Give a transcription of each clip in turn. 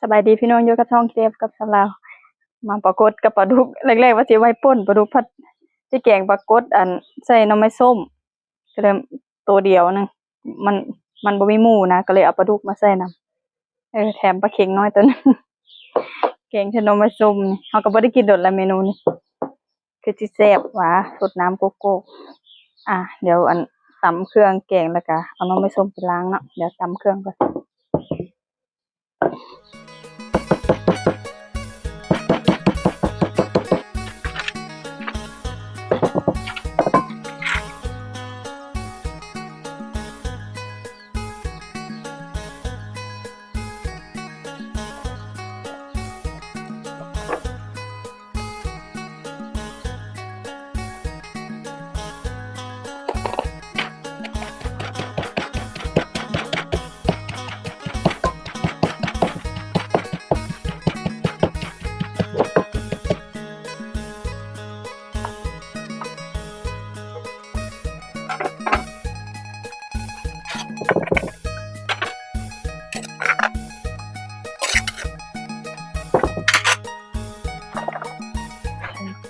ສະບາຍດີພີ່ນ້ອງ ຢູ່ກັບຊ່ອງ ເຄເອັຟ ກັບສາວລາວ. ມາປາກົດກັບປາດຸກ ແລກໆວ່າຊິໄວ້ປົ່ນປາດຸກ ພັດຊິແກງປາກົດ ອັນ ໃສ່ໜໍ່ໄມ້ສົ້ມ ກໍເລີຍໂຕດຽວໜຶ່ງ ມັນ ມັນບໍ່ມີໝູນະ ກໍເລີຍເອົາປາດຸກມາໃສ່ນຳ. ເອີ ແຖມປາເຂັງນ້ອຍໂຕໜຶ່ງ ແກງໃສ່ໜໍ່ໄມ້ສົ້ມນີ້ ເຮົາກໍບໍ່ໄດ້ກິນດົນແລ້ວເມນູນີ້. ຄືຊິແຊບຫວາ ສົດນ້ຳໂກໂກ້. ອ່າ ດຽວອັນຕຳເຄື່ອງແກງ ແລ້ວກະເອົາໜໍ່ໄມ້ສົ້ມໄປລ້າງເນາະ. ດຽວຕຳເຄື່ອງກ່ອນ.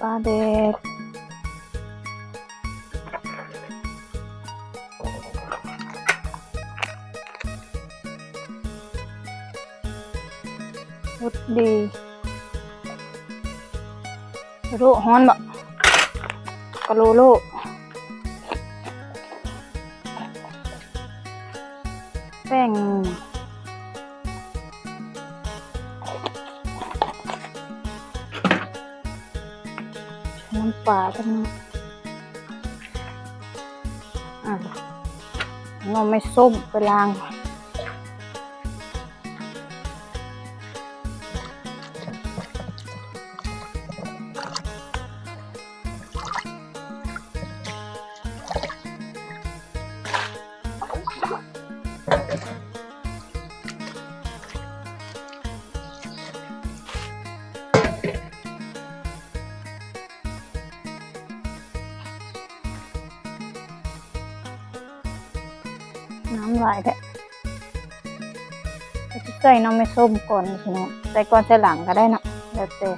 ປາແດກ ຫົດດີ ໂລ ຮ້ອນບໍ່ ກະໂລໂລ ແປ້ງ ນ້ຳປາຈັກໜ້ອຍ ອ່າ ໜໍ່ໄມ້ສົ້ມໄປລ້າງ. ນ້ຳຫຼາຍແທ້ ກໍຊິໃສ່ໜໍ່ໄມ້ສົ້ມກ່ອນພີ່ນ້ອງ ໃສ່ກ່ອນໃສ່ຫຼັງກໍໄດ້ເນາະ ແລ້ວແຕ່.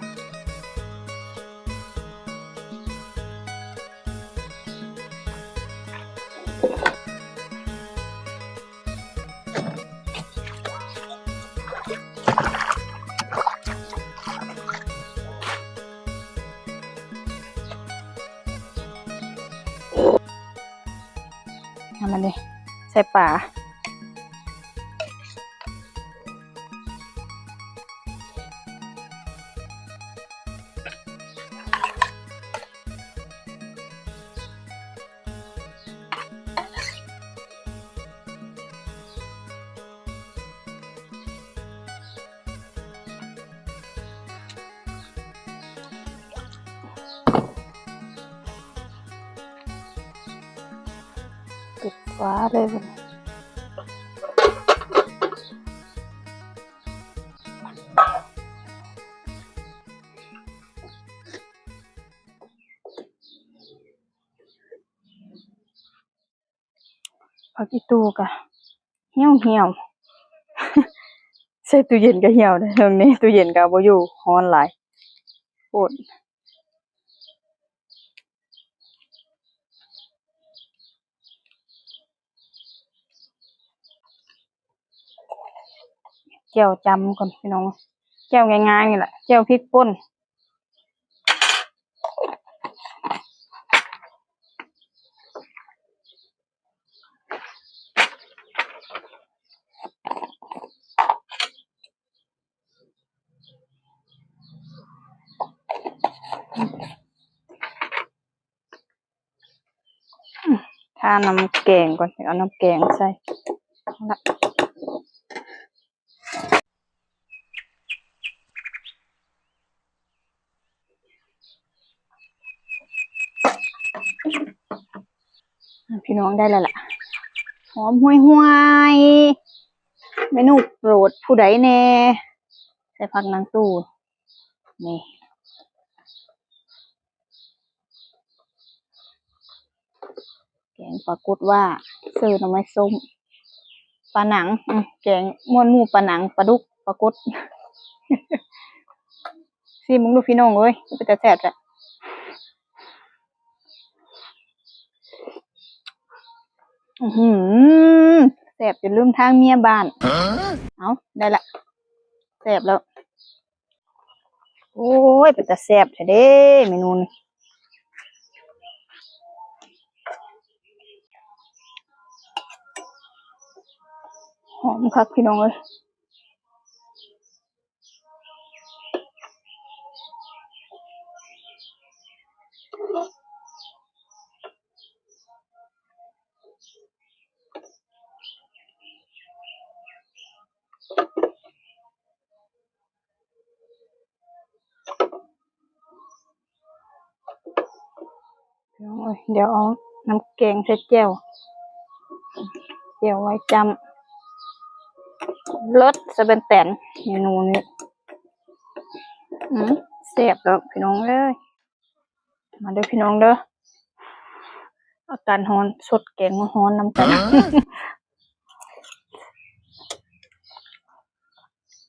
ເອົາມານີ້ ໃສ່ປາ. ປິດຝາເລີຍບັດນີ້. ຜັກອີ່ຕູກະຫ່ຽວໆ ໃສ່ຕູ້ເຢັນກະຫ່ຽວເດ້ ເບິ່ງນີ້ ຕູ້ເຢັນກະບໍ່ຢູ່ ຮ້ອນຫຼາຍໂພດ. ແຈ່ວຈ້ຳກ່ອນພີ່ນ້ອງ ແຈ່ວງ່າຍໆນີ້ແຫຼະ ແຈ່ວພິກປົ່ນ. ທານ້ຳແກງກ່ອນ ເອົານ້ຳແກງໃສ່ ເອົາລະ ພີ່ນ້ອງ ໄດ້ແລ້ວລະ ຫອມຫວຍໆ. ເມນູໂປດຜູ້ໃດແດ່? ໃສ່ຜັກນາງຕູ້ ນີ້ ແກງປາກົດຫວ້າ ເສີໜໍ່ໄມ້ສົ້ມ ປາໜັງ ອື ແກງມ່ວນໝູ່ ປາໜັງ ປາດຸກ ປາກົດ. ຊີມເບິ່ງດູພີ່ນ້ອງເອີຍ ເປັນຕາແຊບແທ້. ອືຫື ແຊບຈົນລືມທາງເມຍບ້ານ. ເອົ້າ ໄດ້ລະ ແຊບແລ້ວ. ໂອ້ຍ ເປັນຕາແຊບແທ້ເດ້ເມນູນີ້. ຫອມຄັກພີ່ນ້ອງເອີຍ. ໂອ້ຍ ດຽວເອົານ້ຳແກງໃສ່ແຈ່ວ ແຈ່ວໄວ້ຈ້ຳ ເລີດສະເປັນແຕນເມນູນີ້. ອືມ ແຊບແລ້ວພີ່ນ້ອງເອີຍ. ມາເດີພີ່ນ້ອງເດີ ອາກາດຮ້ອນ ສົດແກງຮ້ອນນຳກັນ.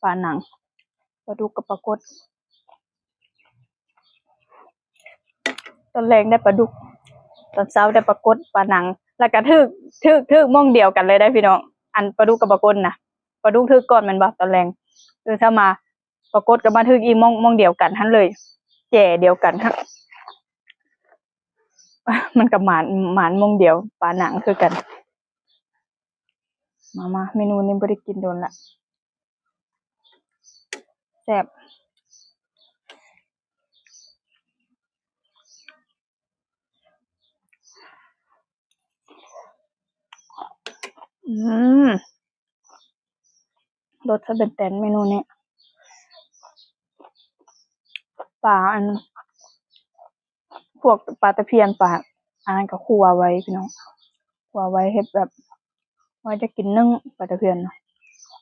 ປາໜັງ ປາດຸກກັບປາກົດ. ຕອນແລງໄດ້ປາດຸກ ຕອນເຊົ້າໄດ້ປາກົດ ປາໜັງ ແລ້ວກະຖືກ ຖືກ ຖືກໝ່ອງດຽວກັນເລີຍໄດ໋ພີ່ນ້ອງ. ອັນປາດຸກກັບປາກົດນະ ປາດຸກຖືກກ່ອນແມ່ນບໍ່? ຕອນແລງ ຕື່ນເຊົ້າມາ ປາກົດກໍມາຖືກອີກໝ່ອງ ໝ່ອງດຽວກັນຫັ້ນເລີຍ ແຈດຽວກັນ ມັນກໍໝານ ໝານໝ່ອງດຽວ ປາໜັງຄືກັນ. ມາ ມາ ເມນູນີ້ບໍ່ໄດ້ກິນດົນລະ ແຊບ. ອືມ ລົດສະເປັນແຕນເມນູນີ້. ປາ ອັນ ພວກປາຕະພຽນ ປາ ອັນນັ້ນກໍຂົ້ວໄວ້ພີ່ນ້ອງ ຂົ້ວໄວ້ເຮັດແບບວ່າຈະກິນໜຶ້ງ ປາຕະພຽນນະ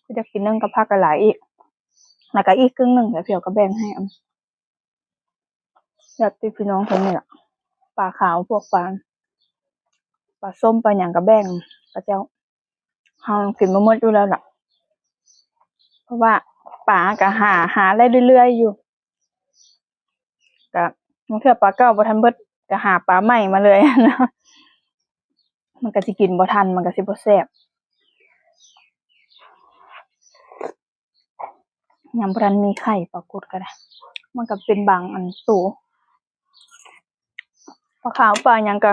ຄືຈະກິນໜຶ້ງກັບຜັກຫຼາຍໆອີກ ແລ້ວກໍອີກເຄິ່ງໜຶ່ງ ແລ້ວພຽວກໍແບ່ງໃຫ້ ແບບທີ່ພີ່ນ້ອງເຫັນນີ້ລະ ປາຂາວ ພວກປາ ປາສົ້ມ ປາຫຍັງກໍແບ່ງເຂົາເຈົ້າ. ເຮົາກິນບໍ່ໝົດຢູ່ແລ້ວລະ ເພາະວ່າປາກໍຫາ ຫາໄດ້ເລື້ອຍໆຢູ່ ກະບາງເທື່ອປາເກົ່າບໍ່ທັນເບິດ ກະຫາປາໃໝ່ມາເລື້ອຍ ມັນກະຊິກິນບໍ່ທັນ ມັນກະຊິບໍ່ແຊບ. ຍັງບໍ່ທັນມີໄຂ່ ປາກົດກໍໄດ້ ມັນກໍເປັນບາງອັນໂຕ ປາຂາວປາຫຍັງກໍ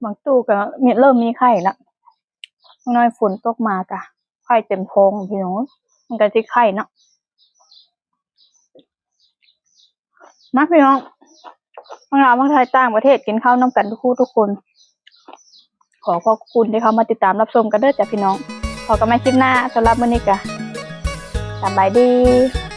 ບາງໂຕກໍມີ ເລີ່ມມີໄຂ່ລະ ຈັກໜ້ອຍຝົນຕົກມາກໍໄຂ່ເຕັມທ້ອງພີ່ນ້ອງ ມັນກໍຊິໄຂ່ເນາະ. ມາພີ່ນ້ອງ ທັງລາວທັງໄທ ຕ່າງປະເທດ ກິນເຂົ້ານຳກັນທຸກຜູ້ທຸກຄົນ. ຂໍຂອບຄຸນທີ່ເຂົ້າມາຕິດຕາມຮັບຊົມກັນເດີຈ້າພີ່ນ້ອງ. ພໍ້ກັນໃໝ່ຄລິບໜ້າ. ສຳລັບມື້ນີ້ກະສະບາຍດີ.